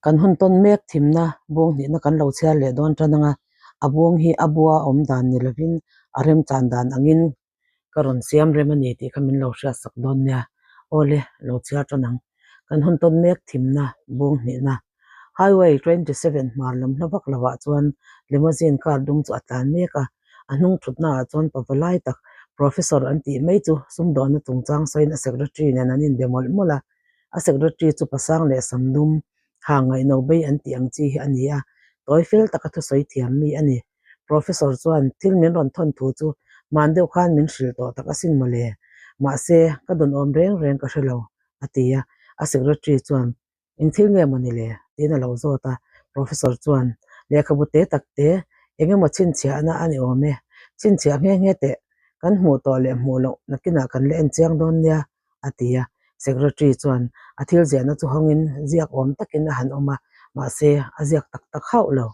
Kan hun tawn mek thimna bung hnihna kan lo chhiar leh dawn tan anga a bung hi a bua awm dan ni lovin a remchan dan angin ka rawn siam rem a ni tih kha min lo hriat sak dawn nia. Awle, lo chhiar tan ang. Kan hun tawn mek thimna bung hnihna Highway 27 hmar lam hla vak lovah chuan limousine car dum chu a tlan mek a, a hnung thutna ah chuan pava lai tak Professor an tih mai chu sumdawnna chungchang sawiin a secretary nen an inbe mawlh mawlh a. A secretary chu pasang leh samdum ha ngaihno bei an tih ang chi hi a ni a, tawi fel taka thusawi thiam mi a ni. Professor chuan thil min rawn thawn thu chu hman deuh khan min hrilh tawh tak asin mawle. Mahse, ka dawn awm reng reng ka hre lo, a ti a. A secretary chuan, Eng thil nge maw ni le? tiin a lo zawt a. Professor chuan, Lehkhabu te tak te, eng emaw chhinchhiahna a ni awm e. Chhinchhiah nghe nghe teh, kan hmuh tawh leh hmuh loh nakinah kan la en chiang dawn nia, a ti a. Secretary chuan a thil ziahna chu hawngin ziak awm takin a han awm a, mahse a ziak tak tak hauh lo.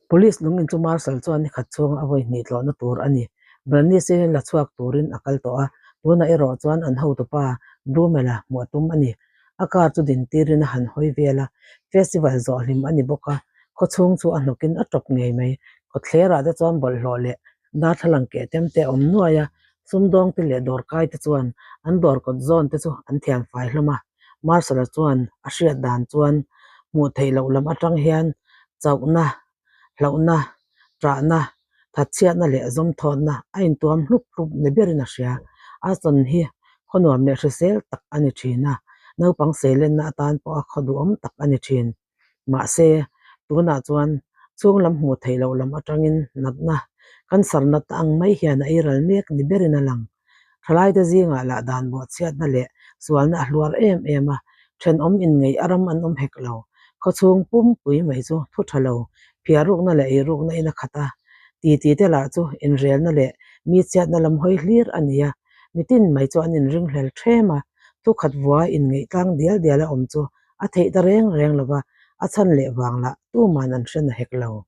Police lungin chu Marshal chuan ni khat chhunga a vawi hnih tlawhna tur a ni. Bernice la chhuak turin a kal tawh a, tunah erawh chuan an hotupa Brumel-a hmuh a tum a ni. A car chu din tirin a han hawi vel a, festival zawh hlim a ni bawk a, khawchhung chu a hnawkin a tawp ngei mai. Kawtthlerah te chuan bawlhhlawh leh darthlalang keh tem te a awm nuai a, sumdawng te leh dawrkai te chuan an dawr kawt zawn te chu an thian fai hlawm a. Marshal-a chuan a hriat dan chuan hmuh theih loh lam atang hian chauhna, hlauhna, ṭahna, thatchhiatna leh zawmthawnna a intuam hlup hlup ni berin a hria. Aston hi khaw nuam leh hrisel tak a ni ṭhin a, naupang seilenna atan pawha khaw duhawm tak a ni ṭhin. Mahse, tunah chuan chhung lam hmuh theih loh lam atangin natna, cancer natna ang mai hian a eiral mek ni berin a lang. Thalaite zingah lah dan bawhchhiatna leh sualna a hluar em em a, thenawm inngeih a ram an awm hek lo. Khawchhung pumpui mai chu thu tha lo, phiarukna leh eirukna in a khat a, titi te lah chu inrelna leh mi chhiatna lam hawi hlir a ni a, mitin mai chu an inringhlel threm a, thu khat vua inngeih tlang dial dial a awm chu a theih ta reng reng lo va, a chhan leh vang lah tuman an hre na hek lo.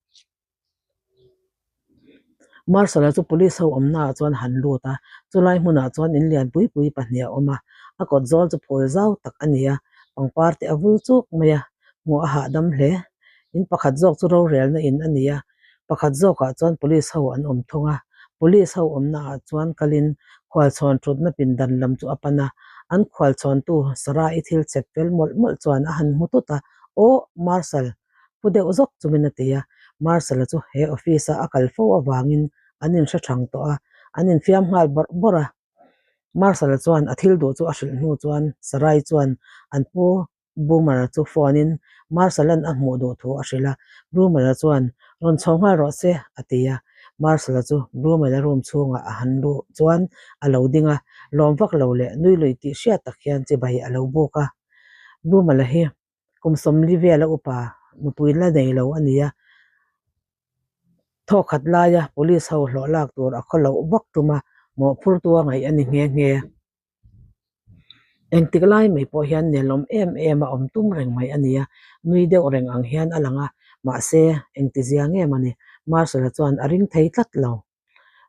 Marshal-a chu police ho awmna ah chuan a han lut a, chulai hmunah chuan in lian pui pui pahnih a awm a, a kawt zawl chu phul zau tak a ni a, pangpar te a vul chuk mai a, hmuh a hahdam hle. In pakhat zawk chu rorelna in a ni a, pakhat zawkah chuan police ho an awm thung a, police ho awmna ah chuan kalin khualchhawn thutna pindan lam chu a pan a, an khualchhawntu Sarah-i thil chep fel mawlh mawlh chuan a han hmu tut a, Aw Marshal! Pu deuh zawk chungin a ti a, Marshal-a chu he office-a a kal fo avangin an inhre thang tawh a, an infiam nghal bawrh bawrh a. Marshal-a chuan a thil duh chu a hrilh hnu chuan Sarai chuan an pu Boomer-a chu phone-in Marshal-a'n a hmuh duh thu a hrilh a, Boomer-a chuan rawn chho nghal rawh se a ti a. Marshal-a chu Boomer-a room chhungah a han luh chuan a lo ding a, lawm vak lo leh nui lui tih hriat tak hian chibai a lo buk a. Boomer-a hi Kum 40 vela upa nupui la nei lo a ni a, thawkhat laia police ho hlawh lak tur a khaw loh vak tum a, mawhphurtu a ngaih a ni nghe nghe. Engtik lai mai pawh hian nelawm em em a awm tum reng mai a ni a, nui deuh reng ang hian a lang a, mahse engtizia nge mawni Marshal-a chuan a ring thei tlat lo.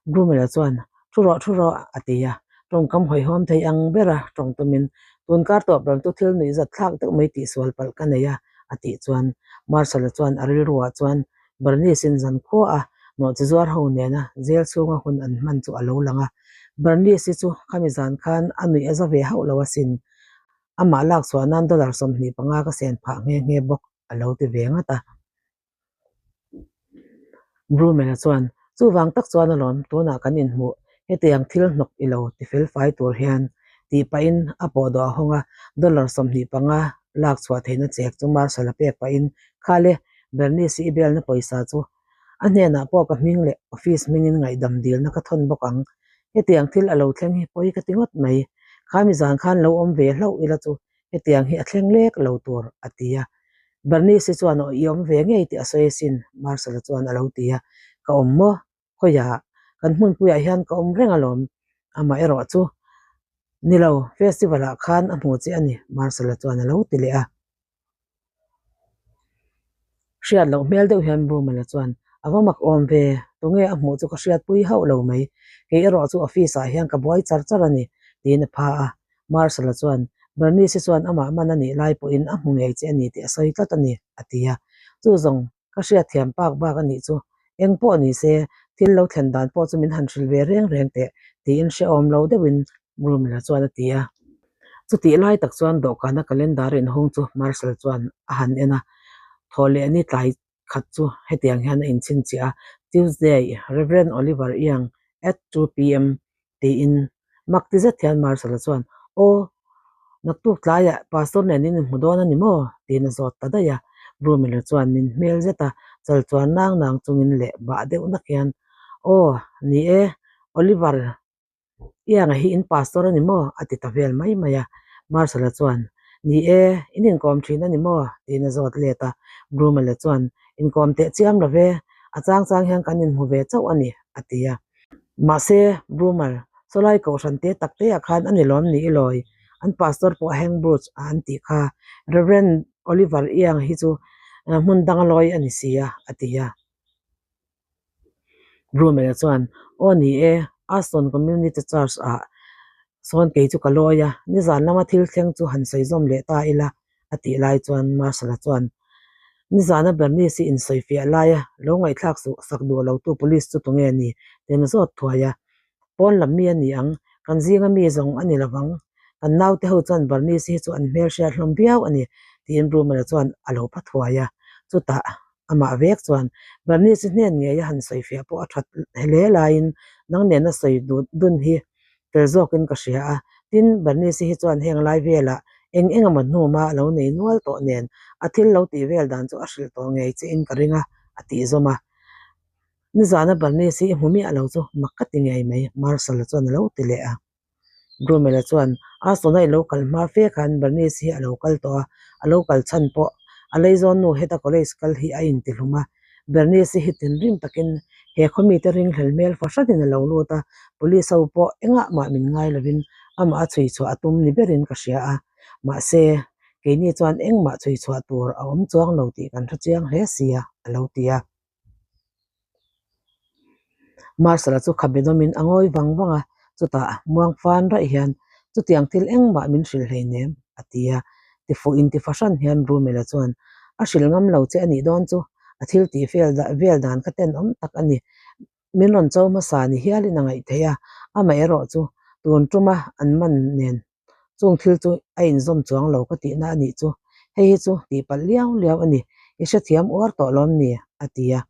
Grumela chuan, Thu rawh, thu rawh, a ti a. Tawngkam hawihhawm thei ang bera tawng tumin, Tun kar tawp lam chu thil nuih zat thlak deuh mai tihsual palh ka nei a, a tih chuan Marshal-a chuan a rilruah chuan Bernice-in zankhua a nawhchi zuar ho nena jail chhunga hun an hman chu a lo lang a. Bernice-i chu khami zan khan a nuih a za ve hauh lo asin. Amah lak chhuah nan dollar 25 ka sen phah nghe nghe bawk, a lo ti ve ngat a. Brumel-a chuan, Chuvang tak chuan alawm tunah kan inhmuh, hetiang thil hnawk i lo ti fel fai tur hian, tih pahin a pawh dawh a hawng a, dollar 25 lak chhuah theihna chek chu Marshal-a pek pahin, Khale, Bernice i belna pawisa chu a hnenah pawh ka hming leh office hmingin ngaihdam dilna ka thawn bawk ang. Hetiang thil a lo thleng hi pawi ka ti ngawt mai. Khami zan khan lo awm ve hlauh ila chu hetiang hi a thleng lek lo tur, a ti a. Bernice chuan aw i awm ve ngei tih a sawi asin, Marshal-a chuan a lo ti a. Ka awm maw? Khawiah? Kan hmunpuiah hian ka awm reng alawm. Amah erawh chu, Ni lo, festival-ah khan a hmu che a ni, Marshal-a chuan a lo ti leh a. Hriat loh hmel deuh hian Brumal-a chuan, A va mak awm ve, tunge a hmuh chu ka hriatpui hauh lo mai. Kei erawh chu office-ah hian ka buai char char a ni, tiin a pha a. Marshal-a chuan, Bernice-i chuan amah man a nih lai pawhin a hmu ngei che a ni tih a sawi tlat a ni, a ti a. Chu zawng ka hriatthiam pak bak a nih chu. Eng pawh ni se, thil lo thlen dan pawh chu min han hrilh ve reng reng teh, tiin hrehawm lo deuhin Brumel-a chuan a ti a. Chutih lai tak chuan dawhkana calendar inhung chu Marshal chuan a han en a, Thawh leh ni tlai khat chu hetiang hian a inchhinchhiah a, Tuesday, Rev. Oliver Young at 2 pm tiin mak ti zet hian Marshal-a chuan, Aw, naktuk tlaiah Pastor nen in inhmu dawn a ni maw? tiin a zawt ta daih a. Brumel-a chuan min hmel zet a, chal chuan nang nang chungin leh bah deuh nak hian, Aw, ni e, Oliver Ianga hi in pastor a ni maw? a ti ta vel mai mai a. Marshal-a chuan, Ni e, in inkawm thin a ni maw? tiin a zawt let a. Brumel-a chuan, Inkawm teh chiam lo ve, a chang chang hian kan inhmu ve chauh a ni, a ti a. Mahse, Brumel, sawlai kohhran te tak teah khan a ni lawm ni i lawi? An pastor pawh Hank Bruce a an tih kha. Reverend Oliver Ianga hi chu hmun danga lawi a ni si a, a ti a. Brumel chuan, Aw ni e, Aston Community Church ah sawn kei chu ka lawi a, nizan lama thil thleng chu han sawi zawm leh ta ila, a tih lai chuan Marshal-a chuan, Nizana Bernice-i insawifiah laia lo ngaihthlak suh sak duh lotu police chu tunge ni? tiin a zawt thuai a. Pawn lam mi a ni ang, kan zinga mi zawng a ni lovang. Kan naute ho chuan Bernice-i hi chu an hmelhriat hlawm viau a ni, tiin Brumel-a chuan a lo pha thuai a. Chutah. Amah vek chuan Bernice hnen ngei a han sawifiah pawh a that hle laiin nang nena sawi dun hi fel zawkin ka hria a. Tin, Bernice hi chuan heng lai velah eng eng emaw hnuma a lo nei nual tawh nen a thil lo tih vel dan chu a hrilh tawh ngei che in ka ring a, a tih zawm a. Nizana Bernice i hmu miah lo chu mak ka ti ngei mai, Marshall-a chuan a lo ti leh a. Brumel-a chuan, Aston-a i lo kal hma fe khan Bernice hi a lo kal tawh a, a lo kal chhan pawh a leizawn nu heta college kal hi a intihlum a. Bernice hi tinrim takin he khaw mite ringhlel hmel fahranin a lo lut a, police ho pawh engah mah min ngai lovin amah a chhui chhuah a tum ni berin ka hria a. Mahse, keini chuan engmah chhui chhuah tur a awm chuang lo tih kan hre chiang hle sia, a lo ti a. Marshal-a chu khabe dawmin a ngawi vang vang a, chutah muang fan raih hian, Chutiang thil engmah min hrilh hleinem, a ti a. Tifuh intifahran hian Brumel-a chuan, A hrilh ngam lo che a nih dawn chu, a thil tih fel vel dan kha tenawm tak a ni. Min rawn cho hmasa ni hialin a ngaih theih a, amaherawh chu tun tuma an man nen Chung thil chu a inzawm chuang lo ka tihna a nih chu. Hei hi chu tihpalh liau liau a ni. I hrethiam uar tawh lawm ni? a ti a.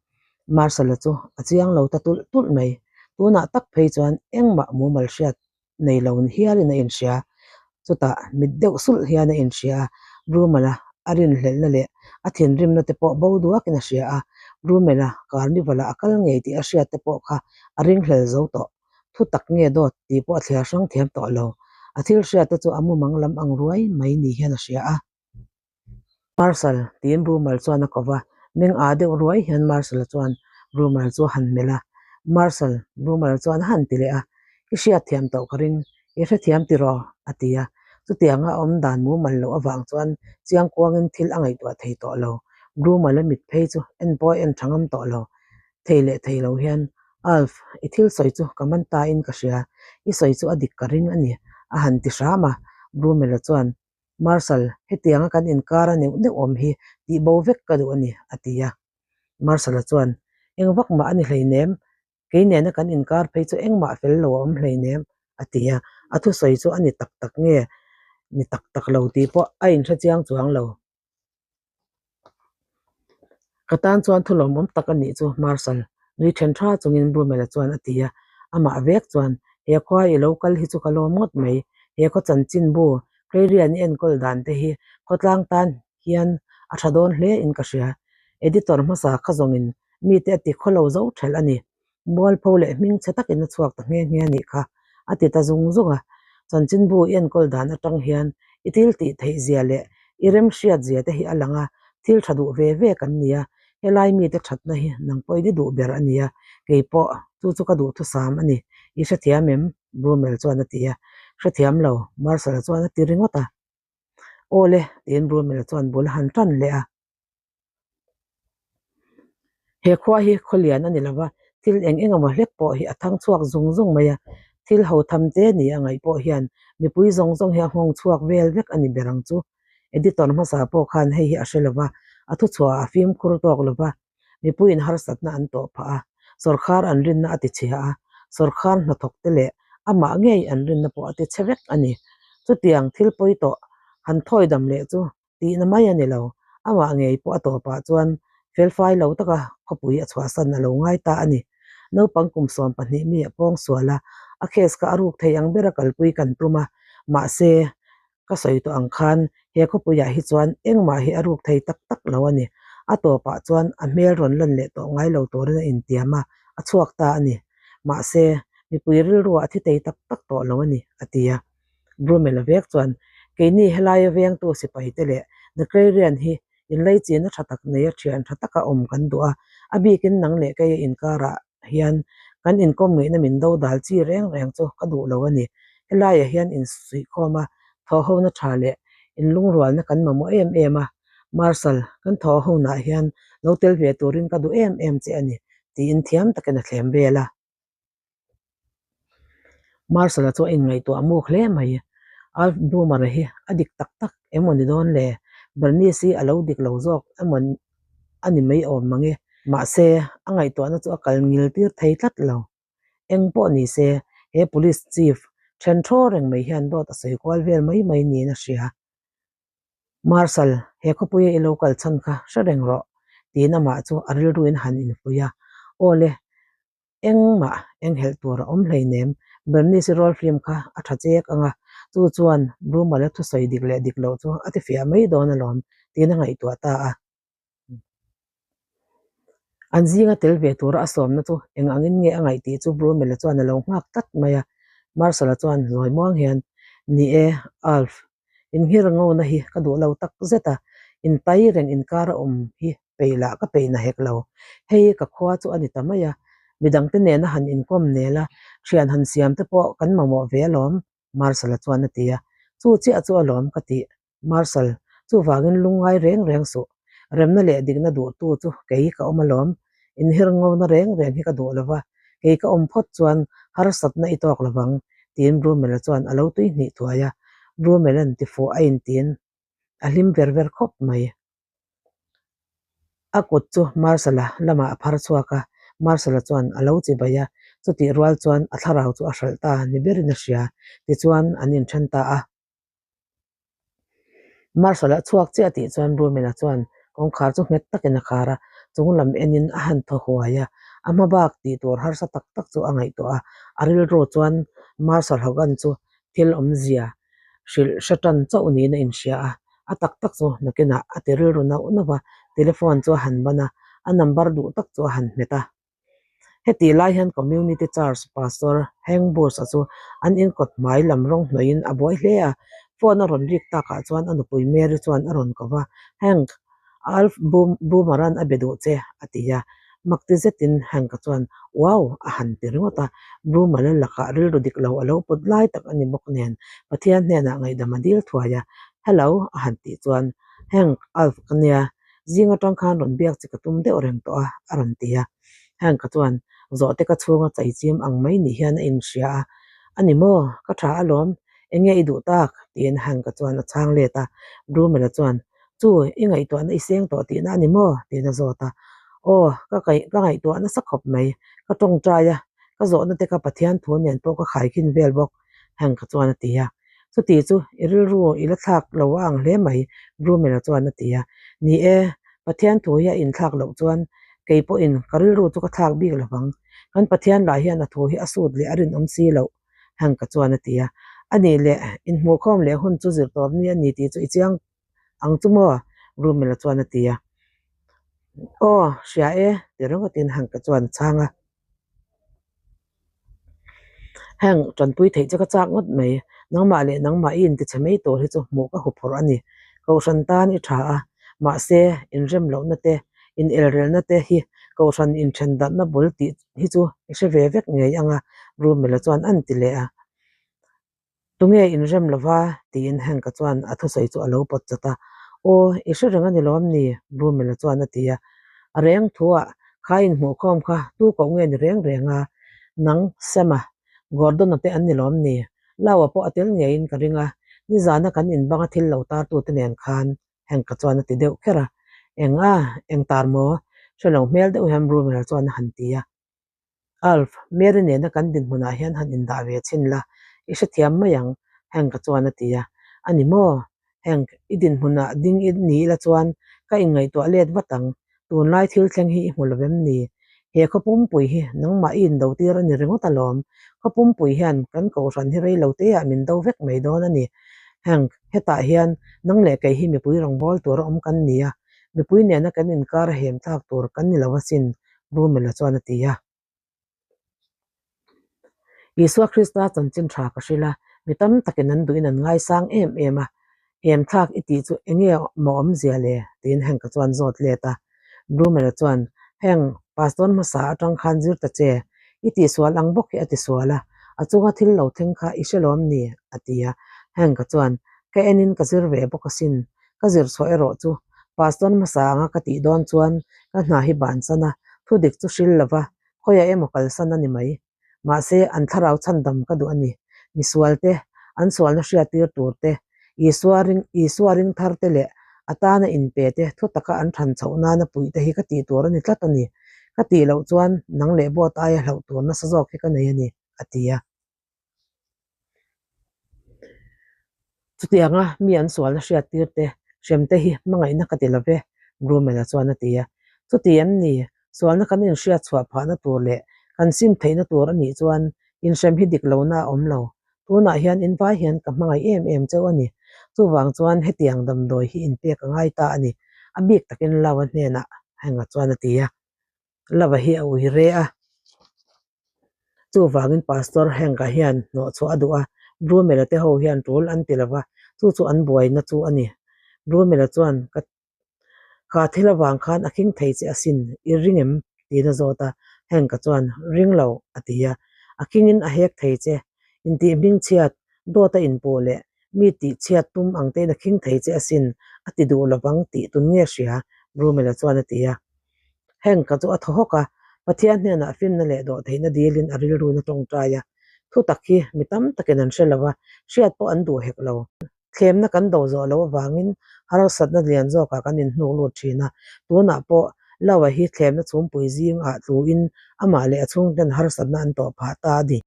Marshal-a chu a chiang lo ta tulh tulh mai. Tunah tak phei chuan engmah mumal hriat nei lo ni hialin a inhria. Chutah mit deuh sulh hian a inhria a, Brumel-a a rinhlelhna leh a thinrimna te pawh bo duakin a hria a. Brumel-a carnival-ah a kal ngei tih a hriat te pawh kha a ringhlel zo tawh. Thu tak nge dawt tih pawh a thliar hrang thiam tawh lo. A thil hriat te chu a mumang lam ang ruai mai ni hian a hria a. Marshal, tiin Brumel chuan a ko va. Meng aa deuh ruai hian Marshal-a chuan Brumel chu a han melh a. Marshal, Brumel chuan a han ti leh a. I hriat thiam tawh ka ring, i hrethiam tiraw? a ti a. Chutianga a awm dan mumal loh avang chuan chiang kuangin thil a ngaihtuah thei tawh lo. Brumel-a mit phei chu en pawh a en tha ngam tawh lo. Thei leh thei lo hian Alf, i thil sawi chu ka man ta in ka hria, i sawi chu a dik ka ring a ni, a han ti hram a. Brumel-a chuan, Marshal, hetianga kan inkar a neuh neuh awm hi tih bo vek ka duh a ni, a ti a. Marshal-a chuan, Eng vak mah a ni hleinem, kei nena kan inkar phei chu engmah fel lo a awm hleinem, a ti a. A thusawi chu a ni tak tak nge ni tak tak lo tih pawh a inhre chiang chuang lo. Ka tan chuan thu lawmawm tak a nih chu Marshal, nui then tha chungin Brumel-a chuan a ti a. Amah vek chuan, He khua i lo kal hi chu ka lawm ngawt mai. He khaw chanchinbu, Clarion i enkawl dan te hi khawtlang tan hian a tha dawn hle in ka hria. Editor hmasa kha zawngin mite a ti khawlo zo thelh a ni. Mualpho leh hmingchhe takin a chhuak ta nghe nghe a nih kha, a ti ta zung zung a. Chanchinbu i enkawl dan atang hian i thil tih theih zia leh i remhriat zia te hi a lang a, thil tha duh ve ve kan ni a, helai mite thatna hi nang pawhin i duh ber a ni a, kei pawh chu chu ka duhthusam a ni, i hrethiam em? Brumel chuan a ti a. Hrethiam lo, Marshal chuan a ti ringawt a. Aw le, tiin Brumel chuan bul a han tan leh a. He khua hi khaw lian a ni lo va, thil eng eng emaw hlek pawh hi a thang chhuak zung zung mai a. Thil ho tham te ni a ngaih pawh hian mipui zawng zawng hi a nghawng chhuak vel vek a ni ber ang chu. Editor hmasa pawh khan hei hi a hre lova, a thuchhuah a fimkhur tawk lova, mipuiin harsatna an tawh phah a, sawrkhar an rinna a tichhia a, sawrkhar hnathawk te leh amah ngei an rinna pawh a tichhe vek a ni. Chutiang thil pawi tawh han thawi dam leh chu tihna mai a ni lo, amah ngei pawh a tawpah chuan felfai lo taka khawpui a chhuahsan a lo ngai ta a ni. Naupang kum 12 mi a pawng sual a, a case kha a ruk thei ang bera kalpui kan tum a, mahse, ka sawi tawh ang khan he khawpuiah hi chuan engmah hi a ruk thei tak tak lo a ni. A tawpah chuan a hmel rawn lan leh tawh ngai lo turin a intiam a, a chhuak ta a ni. Mahse, mipui rilruah a thi thei tak tak tawh lo a ni, a ti a. Brumel-a vek chuan, Keini helaia vengtu sipaite leh Nakrarian hi inleichina tha tak neia thian tha taka awm kan duh a, a bikin nang leh keia inkarah hian kan inkawm ngaihna min do dal chi reng reng chu ka duh lo a ni. Helaiah hian insuihkhawm a, thawhhona tha leh inlungrualna kan mamawh em em a, Marshal, kan thawhhonah hian lo tel ve turin ka duh em em che a ni, tiin thiam takin a thlem vel a. Marshal-a chu a inngaihtuah muk hle mai. Alf Boomer-a hi a dik tak tak emaw ni dawn le? Bernice-i a lo dik lo zawk emaw a ni mai awm mang e. Mahse, a ngaihtuahna chu a kal ngil tir thei tlat lo. Eng pawh ni se, he police chief then thaw reng mai hian dawt a sawi kual vel mai mai niin a hria. Marshal, he khawpuia i lo kal chhan kha hre reng rawh, tiin amah chu a rilruin han infuih a. Aw le, Engmah enghelh tur a awm hleinem, Bernice rawl film kha a tha chek ang a, chu chuan Brumal-a thusawi dik leh dik loh chu a tifiah mai dawn alawm, tiin a ngaihtuah ta a. An zinga tel ve tura a sawmna chu eng angin nge a ngaih tih chu Brumel-a chuan a lo nghak tlat mai a. Marshall-a chuan zawi muang hian, Ni e, Alf, inghir ngona hi ka duh lo tak zet a, intai reng inkar a awm hi peih lah ka peih na hek lo. Hei ka khua chu a ni ta mai a, midangte nena han inkawm nel a, thian han siam te pawh kan mamawh ve alawm, Marshall-a chuan a ti a. Chu chiah chu alawm ka tih, Marshall, chuvangin lungngai reng reng suh. Remna leh dikna duhtu chu kei ka awm alawm. Inher ngona reng reng hi ka duh lo va, kei ka awm phawt chuan harsatna i tawk lo vang, tiin Brumel-a chuan a lo tuihnih thuai a. Brumel-a'n tifuh a intiin a hlim ver ver khawp mai. A kut chu Marshall-a lamah a phar chhuak a, Marshall-a chuan a lo chi bai a, chutih rual chuan a thlarau chu a hralh ta ni berin a hria, tichuan an inthen ta a. Marshall-a chhuak chiah tih chuan Brumel-a chuan kawngkhar chu nghet takin a khar a, chung lam enin a han thaw huai a, a hma bak tih tur harsa tak tak chu a ngaihtuah a, a rilru chuan Marshall Hogan chu thil awmzia hrilh hre tan chauh niin a inhria a, a tak tak chu nakinah a ti rilru nauh nauh a, telephone chu a han ban a, a number duh tak chu a han hmet a. Hetih lai hian Community Church Pastor Hank Bush-a chu an inkawt hmai lam rawng hnawhin a buai hle a, phone a rawn rik takah chuan a nupui Mary chuan a rawn ko va, Hank, Alf Boomer-a'n a be duh che, a ti a. Makti zetin Hank-a chuan, Wow! a han ti ringawt a. Boomer-a lakah rilru dik lo a lo put lai tak a ni bawk nen, Pathian hnenah ngaihdam a dil thuai a. Hello! a han tih chuan, Hank, Alf ka nia, zing atang khan rawn biak che ka tum deuh reng tawh a, a rawn ti a. Hank-a chuan zawhte ka chhunga chaichim ang mai ni hian a inhria a, A ni maw? Ka tha alawm, eng nge i duh tak? tiin Hank-a chuan a chhang let a. Brumel-a chuan, Chu, i ngaihtuahna i seng tawh tihna a ni maw? tiin a zawt a. Aw, ka kaih ka ngaihtuah nasa khawp mai. Ka tawngtai a, ka zawhna te kha Pathian thu nen pawh ka khaikhin vel bawk, Hank-a chuan a ti a. Chuti chu i rilru i la thlak lo a ang hle mai, Brumel-a chuan a ti a. Ni e, Pathian thu hi a inthlak loh chuan kei pawhin ka rilru chu ka thlak bik lo vang. Kan Pathian lah hian a thu hi a sut leh a rinawm si loh, Hank-a chuan a ti a. A nih leh, inhmuhkhawm leh hun chu zirtawp ni a ni tih chu i chiang ang chu maw? Brumel-a chuan a ti a. Aw, hria e, ti ringawtin Hank-a chuan a chhang a. Hank, tanpui theih che ka chak ngawt mai. Nangmah leh nangmah i intichhe mai tur hi chu hmuh ka huphurh a ni. Kohhran tan i tha a, mahse, inrem lohna te, inelrelna te hi kohhran inthen danna bul tih hi chu i hre ve vek ngei ang a, Brumel-a chuan a ti leh a. Tunge inrem lova? tiin Hank-a chuan a thusawi chu a lo pawt chat a. Aw, i hre reng a ni lawm ni? Brumel-a chuan a ti a. A reng thuah, kha inhmuhkhawm kha tu koh nge ni reng reng a? Nang, Sam-a. Gordon-a te an ni lawm ni? Lau-a pawh a tel ngeiin ka ring a, nizana kan inbanga thil lo tartute nen khan Hank-a chuan a ti deuh kher a. Eng a, eng tar maw? Hre lo hmel deuh hian Brummel-a chuan a han ti a. Alf, Mary nena kan dinhmunah hian han indah ve chhin la, i hrethiam mai ang, Hank-a chuan a ti a. A ni maw? Hank, i dinhmunah ding i ni ila chuan ka inngaihtuah let vat ang. Tunlai thil thleng hi i hmu lo vem ni? He khaw pumpui hi nangmah i indo tir a ni ringawt alawm. Khaw pumpui hian kan kohhran hi rei lo teah min do vek mai dawn a ni. Hank, hetah hian nang leh kei hi mipui rawngbâwl tura awm kan ni a, mipui nena kan inkar a hem thlak tur kan ni lo asin, Brumel-a chuan a ti a. Isua Krista chanchin tha ka hrilh a, mi tam takin an duhin an ngaisang em em a, Hem thlak i tih chu enge maw awmzia le? tiin Hank-a chuan zawt let a. Brumel-a chuan, Hank, pastor hmasa atang khan zir ta che, i tihsual ang bawk hi a tisual a, a chunga thil lo thleng kha i hre lawm ni? a ti a. Hank-a chuan, Ka enin ka zir ve bawk asin, ka zir chhuah erawh chu pastor hmasa anga ka tih dawn chuan ka hna hi bansan a, thudik chu hril lova khawiah emaw kalsan a ni mai. Mahse, an thlarau chhandam ka duh a ni. Misual te, an sualna hriattir tur te, Isua ring Isua ring thar te leh a tana inpe te thu taka an than chhoh nana puih te hi ka tih tur a ni tlat a ni. Ka tih loh chuan nang leh boat aia hlauh tur nasa zawk hi ka nei a ni, a ti a. Chutianga mi an sualna hriattir te, hrem te hi hmangaihna ka ti lo ve, Grumel-a chuan a ti a. Chuti em ni, sualna kan inhriat chhuah phahna tur leh kan sim theihna tur a nih chuan inhrem hi dik lohna a awm lo. Tunah hian in vai hian ka hmangaih em em cheu a ni. Chuvang chuan hetiang damdawi hi inpek a ngai ta a ni, a bik takin Lau-a hnenah Henga chuan a ti a. Lava hi a ui re a. Chuvangin Pastor Hank-a hian hnawhchhuah a duh a, Brumel-a te ho hian tul an ti lova, chu chu an buaina chu a ni. Brumel-a chuan, Ka kha thil avang khan a khing thei che asin, i ring em? tiin a zawt a. Hank-a chuan, Ring lo, a ti a. A khingin a hek thei che. Intih hmingchhiat, dawt a inpuh leh mi tihchhiat tum ang tein a khing thei che asin, a ti duh lovang tih tun nge hria? Brumel-a chuan a ti a. Hank-a chu a thaw hawk a, Pathian hnenah finna leh dawhtheihna dilin a rilruin a tawngtai a. Thutak hi mi tam takin an hre lo a, hriat pawh an duh hek lo. Thlemna kan do zawh loh avangin harsatna lian zawkah kan inhnuk lut thin a, tunah pawh Laua hi thlemna chhumpui zingah tluin amah leh a chhungten harsatna an tawh phah ta a ni.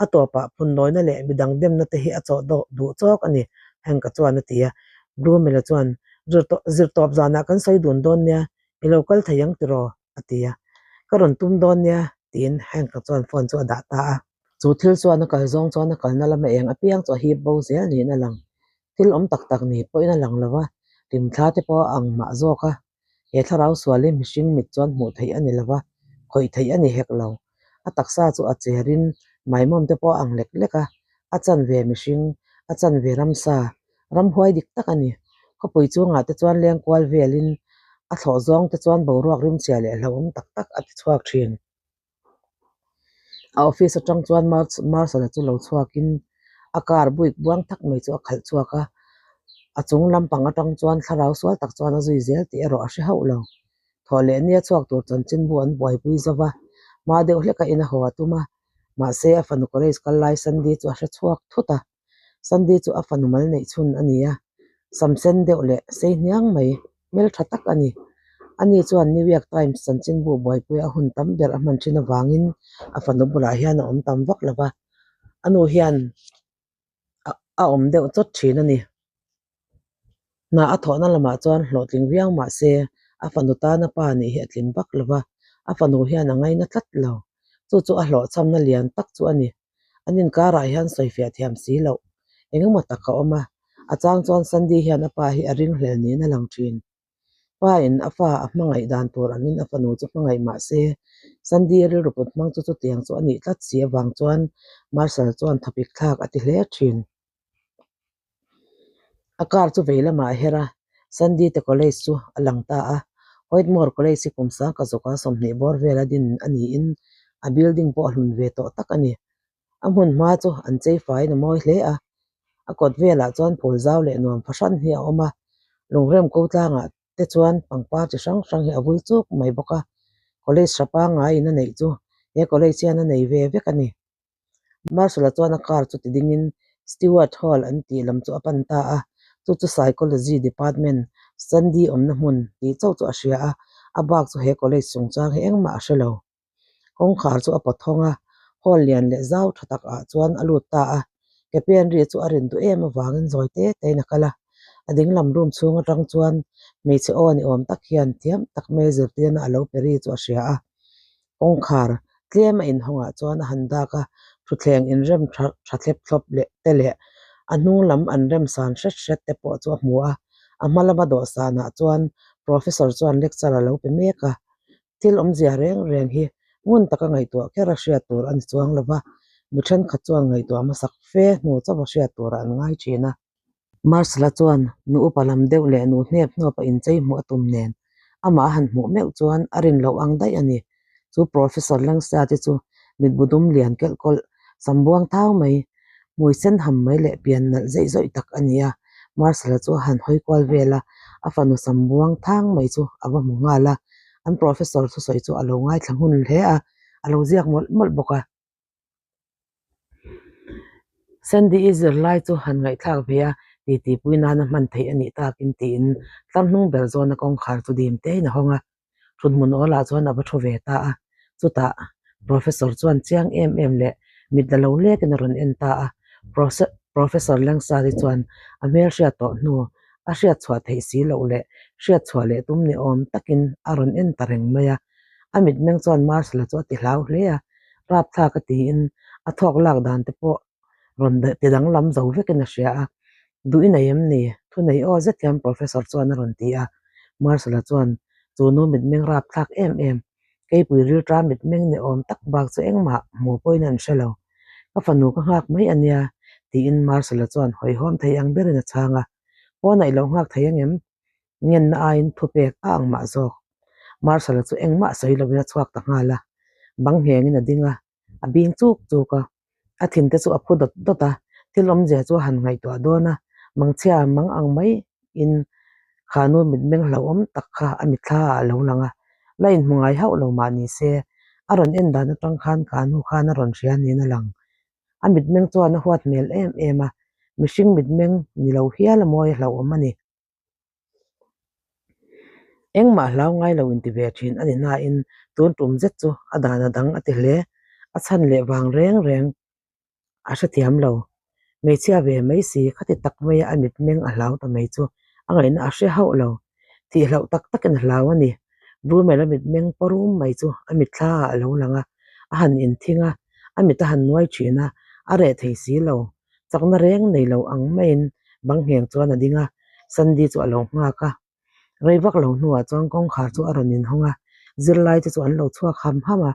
A tawpah phunnawina leh midang demna te hi a chawh duh chawk a ni, Hank-a chuan a ti a. Brumel-a chuan, Zirtawp zanah kan sawi dun dawn nia, i lo kal thei ang tiraw? a ti a. Ka rawn tum dawn nia, tiin Hank-a chuan phone chu a dah ta a. Chu thil chuan a kal zawng chuan a kalna lama eng apiang chu a hip bo zel niin a lang. Thil awm tak tak ni pawhin a lang lo va, hlimthla te pawh a ang mah zawk a. He thlarau sual hi mihring mit chuan hmuh theih a ni lo va, khawih theih a ni hek lo. A taksa chu a cherin maimawm te pawh a ang lek lek a, a chanve mihring, a chanve ramsa, ramhuai dik tak a ni. Khawpui chungah te chuan leng kual velin a thlawh zawng te chuan boruak rimchhia leh hlauhawm tak tak a ti chhuak thin. A office atang chuan Marshal-a chu lo chhuakin a car buik buang tak mai chu a khalh chhuak a, a chung lampang atang chuan thlarau sual tak chuan a zui zel tih erawh a hre hauh lo. Thawh leh nia chhuak tur chanchinbu an buaipui zo va, hma deuh hleka in a haw a tum a, mahse a fanu college kal lai Sandy chu a hre chhuak thut a. Sandy chu a fanu mal neih chhun a ni a, sam sen deuh leh sei hniang mai, hmeltha tak a ni. Ani chuan New York Times chanchinbu buaipuia a hun tam ber a hman thin avangin a fanu bulah hian a awm tam vak lo va, a nu hian a awm deuh chawt thin a ni. Hna a thawhna lamah chuan hlawhtling viau mah se a fanu tana pa nih hi a tling vak lo va, a fanu hian a ngaina tlat lo. Chu chu a hlawhchhamna lian tak chu a ni. An inkarah hian sawifiah thiam si loh eng emaw tak a awm a, a chang chuan Sandy hian a pa hi a ringhlel niin a lang thin. Pa in a fa a hmangaih dan tur angin a fanu chu hmangaih mah se, Sandy rilru put hmang chu chutiang chu a nih tlat si avang chuan Marshal chuan thapik thlak a ti hle thin. A car chu vei lamah a her a, Sandy te college chu a lang ta a. Whitmore College hi kum sang ka zawka 20 bawr vela din a niin a building pawh a hlun ve tawh tak a ni. A hmun hma chu an chei faiin a mawi hle a, a kawt velah chuan phul zau leh nuam fahran hi a awm a, lungrem ko tlangah te chuan pangpar chi hrang hrang hi a vul chuk mai bawk a. College hra pangaiin a neih chu he college hian a nei ve vek a ni. Marshal-a chuan a car chu ti dingin Stewart Hall an tih lam chu a pan ta a, chu chu Psychology Department, Sandy awmna hmun tih chauh chu a hria a, a bak chu he college chungchang hi engmah a hre lo. Kawngkhar chu a pawt hawng a, hall lian leh zau tha tak ah chuan a lut ta a, ke pen ri chu a rin duh em avangin zawi te tein a kal a, a dinglam room chhung atang chuan hmeichhe aw ni awm tak hian thiam tak mai zirtirna a lo pe ri chu a hria a, kawngkhar tlem a inhawngah chuan a han dak a, thutthleng inrem tha tha thlep thlawp leh te leh a hnung lam an rem san hret hret te pawh chu a hmu a, a hma lama dawhsanah chuan professor chuan lecture a lo pe mek a. Thil awmzia reng reng hi ngun taka ngaihtuah kher a hriat tur a ni chuang lo va, mi thenkhat chuan ngaihtuah hmasak fe hnu chauha hriat turah an ngai thin a. Marshall-a chuan nu upa lam deuh leh nu hnep hnuapa inchei hmuh a tum nen amah a han hmuh meuh chuan a rin loh ang daih a ni. Chu Professor Langsia-te chu mitbu dum lian kelh kawlh, sam buang thau mai, Hmui sen ham mai leh pian nalh zeih zawih tak a ni a, Marshall-a chu a han hawi kual vel a, a fanu sam buang thang mai chu a va hmu nghal a, an professor thusawi chu a lo ngaithla hmun hle a, a lo ziak mawlh mawlh bawk a. Sandy-i zirlai chu han ngaihthlak ve a, titi pui nana hman theih a nih takin tiin tlar hnung ber zawna kawngkhar chu dim tein a hawng a. Thuthmun awlah chuan a va thu ve ta a, chutah Professor chuan chiang em em leh mit la lo lekin a rawn en ta a, Professor Langsari chuan a hmel hriat tawh hnu a hriat chhuah theih si loh leh hriat chhuah leh tum ni awm takin a rawn en ta reng mai a, a mitmeng chuan Marshall-a chu a ti hlau hle a, rapthlak a tiin a thawk lak dan te pawh rawn ti danglam zo vekin a hria a, Duh i nei em ni? Thu nei aw zet hian Professor chuan a rawn ti a, Marshall-a chuan chu nu mitmeng rapthlak em em, keipui rilṭa mitmeng ni awm tak bak chu engmah hmu pawhin an hre lo. Ka fanu ka nghak mai a nia, tiin Marshall-a chuan hawihhawm thei ang berin a chhang a, Pawnah i lo nghak thei angem? Ngenna aiin thupek a ang mah zawk. Marshall-a chu engmah sawi lovin a chhuak ta nghal a, bang nghengin a ding a, a bing chuk chuk a, a thin te chu a phu dawt dawt a, thil awmzia chu a han ngaihtuah dawn a, mangchhia mang ang mai in kha nu mitmeng hlauhawm tak kha a mitthla ah a lo lang a, la inhmu ngai hauh lo mah ni se, a rawn en dan atang khan ka nu khan a rawn hria niin a lang. A mitmeng chuan a huat hmel em em a, mihring mitmeng ni lo hial a mawi a hlauhawm a ni. Engmah hlau ngai lo inti ve thin a ni nain tun tum zet chu a dan a dang a ti hle. A chhan leh vang reng reng a hrethiam lo. Hmeichhia ve mai si khati tak maia a mitmeng a hlau ta mai chu a ngaihna a hre hauh lo. Thih hlauh tak takin a hlau a ni. Brumel-a mitmeng parum mai chu a mitthla ah a lo lang a, a han inthing a, a mit a han nuai thin a, a reh thei si lo. Chakna reng nei lo ang maiin bang ngheng chuan a ding a, Sandy chu a lo nghak a. Rei vak lo hnuah chuan kawngkhar chu a rawn inhawng a, zirlai te chu an lo chhuak ham ham a,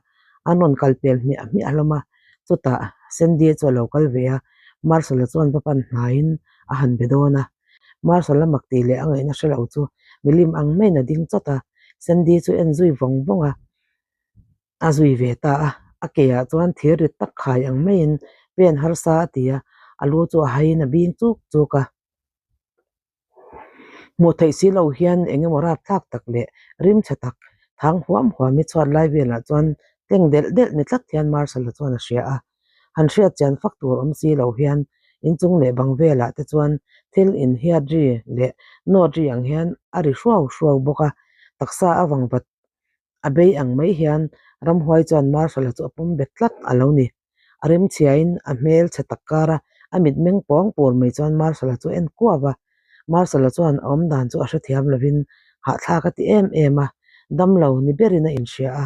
an rawn kal pel hmiah hmiah hlawm a. Chutah Sandy chu a lo kal ve a, Marshall-a chuan va pan hnaiin a han be dawn a. Marshall-a mak tih leh a ngaihna hre lo chu milim ang maiin a ding chawt a, Sandy chu en zui vawng vawng a. A zui ve ta a, a ke ah chuan thir rit tak khai ang maiin pen harsa a ti a, a lu chu a haiin a bing chuk chuk a. Hmuh theih si lo hian eng emaw rapthlak tak leh rim chhe tak thang huam huam hi chhuat lai velah chuan tleng delh delh ni tlat hian Marshall-a chuan a hria a. Han hriat chian fak tur awm si lo hian inchung leh bang velah te chuan thil inhiat ri leh nawt ri ang hian a ri hruau hruau bawk a, taksa a vangvat A bei ang mai hian ramhuai chuan Marshall-a chu a pawm bet tlat a lo ni. A rimchhiain a hmel chhe tak kara a mitmeng pawng pur mai chuan Marshall-a chu a en kuau a. Marshall-a chuan a awmdan chu a hrethiam lovin hahthlak a ti em em a, damlo ni berin a inhria a.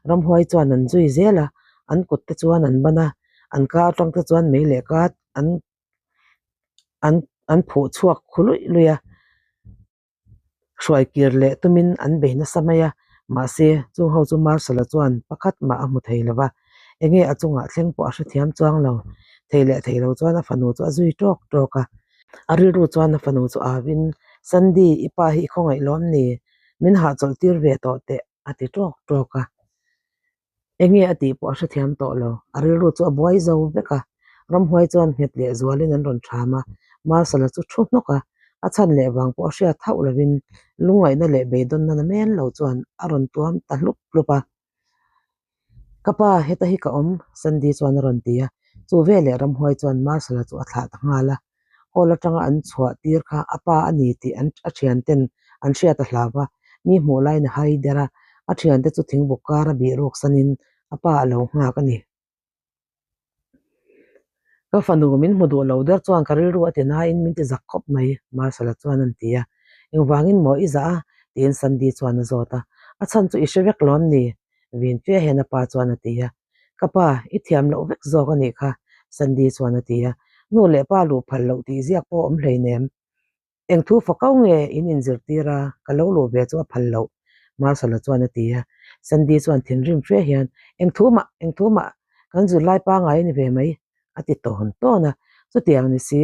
Ramhuai chuan an zui zel a, an kut te chuan an ban a, an ka atang te chuan mei leh ka an an an phuh chhuak khu luih luih a. Hruai kir leh tumin an bei nasa mai a, mahse chung ho chu Marshall-a chuan pakhat mah a hmu thei lo va, enge a chungah thleng pawh a hrethiam chuang lo. Thei leh thei lo chuan a fanu chu a zui tawk tawk a, a rilru chuan a fanu chu avin, Sandy, i pa hi i khawngaih lawm ni? Min hahchawlh tir ve tawh teh, a ti tawk tawk a. Enge a tih pawh a hrethiam tawh lo, a rilru chu a buai zo vek a. Ramhuai chuan nghet leh zualin an rawn ṭham a, Marshall-a chu thu hnawk a, a chhan leh vang pawh a hriat hauh lovin lungngaihna leh beidawnna na men lo chuan a rawn tuam ta hlup hlup a. Ka pa, heta hi ka awm, Sandy chuan a rawn ti a. Chu veleh ramhuai chuan Marshal-a chu a thlah ta nghal a. Hall atanga an chhuah tir kha a pa a ni tih an a thianten an hriat a hlau va, mi hmuh laiin a hai der a, a thiante chu thingbuk kara bih ruk sanin a pa a lo nghak a ni. Ka fanu min hmu duh lo der chuan ka rilru a ti nain min ti zak khawp mai, Marshal-a chuan an ti a. Engvangin maw i zah a? tiin Sandy chuan a zawt a. A chhan chu i hre vek lawm ni? Vin fe hian a pa chuan a ti a. Ka pa, i thiam loh vek zawk a nih kha, Sandy chuan a ti a. Nu leh pa luh phal loh tih ziak pawh a awm hleinem. Eng thu fakau nge in inzirtir a, ka lo luh ve chu a phal loh, Marshall-a chuan a ti a. Sandy chuan thinrim fe hian, Eng thu mah, eng thu mah, kan zirlai pangngai a ni ve mai, a ti tawn tawn a. Chutiang ni si,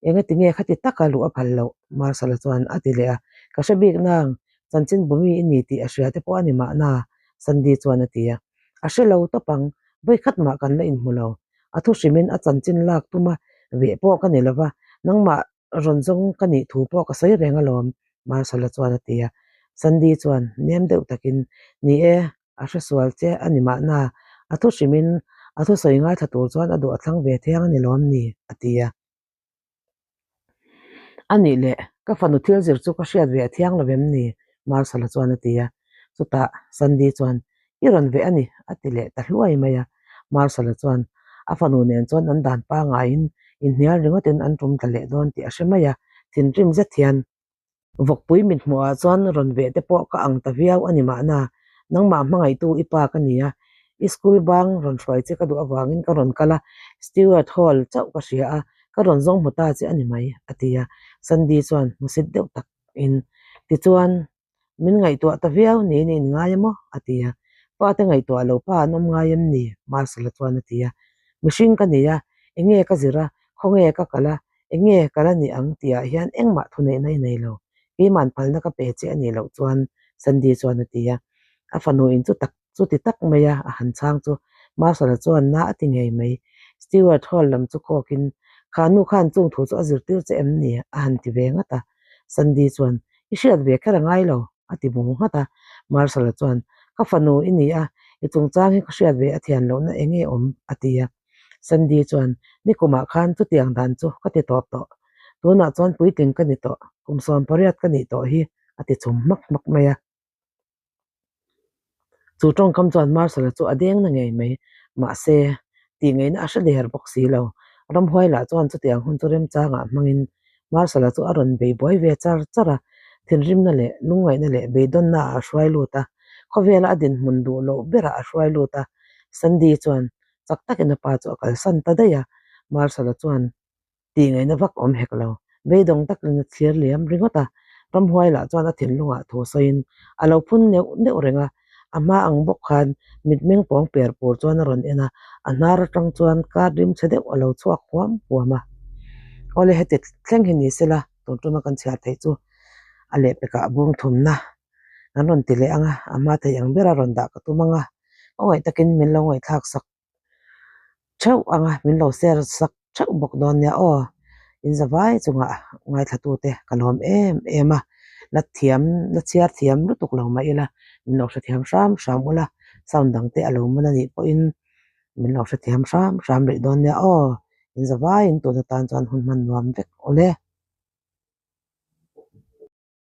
engati nge khati taka luh a phal loh? Marshall-a chuan a ti leh a. Ka hre bik nang, chanchin bumi i ni tih a hria te pawh a ni mahna, Sandy chuan a ti a. A hre lo tawp ang, vawikhat mah kan la inhmu lo. A thu hrimin a chanchin lak tuma veh pawh ka ni lo va, nangmah rawn zawng ka nih thu pawh ka sawi reng alawm, Marshall-a chuan a ti a. Sandy chuan nem deuh takin, Ni e, a hresual che a ni mahna, a thu hrimin a thusawi ngaithla tur chuan a duh a thlang ve thiang a ni lawm ni? a ti a. A nih leh, ka fanu thil zir chu ka hriat ve a thiang lo em ni? Marshall-a chuan a ti a. Chutah Sandy chuan, I rawn veh a ni, a ti leh ta hluai mai a. Marshall-a chuan a fanu nen chuan an dan pangaiin inhnial ringawtin an tum tla leh dawn tih a hre mai a, thinrim zet hian Vawkpui mithmuhah chuan rawn veh te pawh ka ang ta viau a ni mahna, nangmah hmangaihtu i pa ka ni a, i school bang rawn hruai che ka duh avangin ka rawn kal a, Stewart Hall chauh ka hria a, ka rawn zawng hmu ta che a ni mai, a ti a. Sandy chuan hmusit deuh takin, Tichuan, min ngaihtuah ta viau niin i inngai a maw? a ti a. Pate ngaihtuah lo pa an awm ngai em ni? Marcel-a chuan a ti a. Mihring ka ni a, enge ka zir a, khawnge ka kal a, Enge ka la ni ang tihah hian engmah thuneihna i nei lo, keiman phalna ka pe che a nih loh chuan Sandy chuan a ti a. A fanu in chu tak chu ti tak mai a, a han chhang chu Marshall-a chuan na a ti ngei mai. Stewart Hall lam chu kawkin, Kha nu khan chung thu chu a zirtir che em ni? a han ti ve ngat a. Sandy chuan, I hriat ve kher a ngai lo, a ti bung nghat a. Marshall-a chuan, Ka fanu i ni a, i chungchang hi ka hriat ve a thian lohna enge awm? a ti a. Sandy chuan, Nikumah khan chutiang dan chu ka ti tawp tawh. Tunah chuan puitling ka ni tawh, kum 18 ka nih tawh hi, a ti chhum hmak hmak mai a. Chu tawngkam chuan Marshall-a chu a deng na ngei mai. Mahse, tih ngeina a hre der bawk si lo. Ramhuai lah chuan chutiang hun chu remchangah hmangin Marshall-a chu a rawn bei buai ve char char a, thinrimna leh lungngaihna leh beidawnna ah a hruai lut a, khawvela a dinhmun duh loh berah a hruai lut a. Sandy chuan chak takin a pa chu a kalsan ta daih a, Marshall-a chuan tih ngaihna vak awm hek lo, beidawng takin a thlir liam ringawt a, ramhuai lah chuan a thinlungah thu sawiin a lo phun neuh neuh reng a, a hma ang bawk khan mitmeng pawng per pur chuan a rawn en a, a hnar atang chuan kar rim chhe deuh a lo chhuak huam huam a. Awle heti thleng hi ni sela tun tuma kan chhiar theih chu a lehpekah bung thumna kan rawn ti leh ang a, a hma thei ang bera rawn dah ka tum ang a, khawngaih takin min lo ngaihthlak sak theuh ang a, min lo share sak theuh bawk dawn nia aw. In zavai chungah ngaithlatute ka lawm em em a, la thiam la chhiar thiam lutuk lo mah ila min lo hrethiam hram hram ula, sound dang te a lo man a nih pawhin min lo hrethiam hram hram rih dawn nia aw. In zavaiin tun atan chuan hun hman nuam vek awle.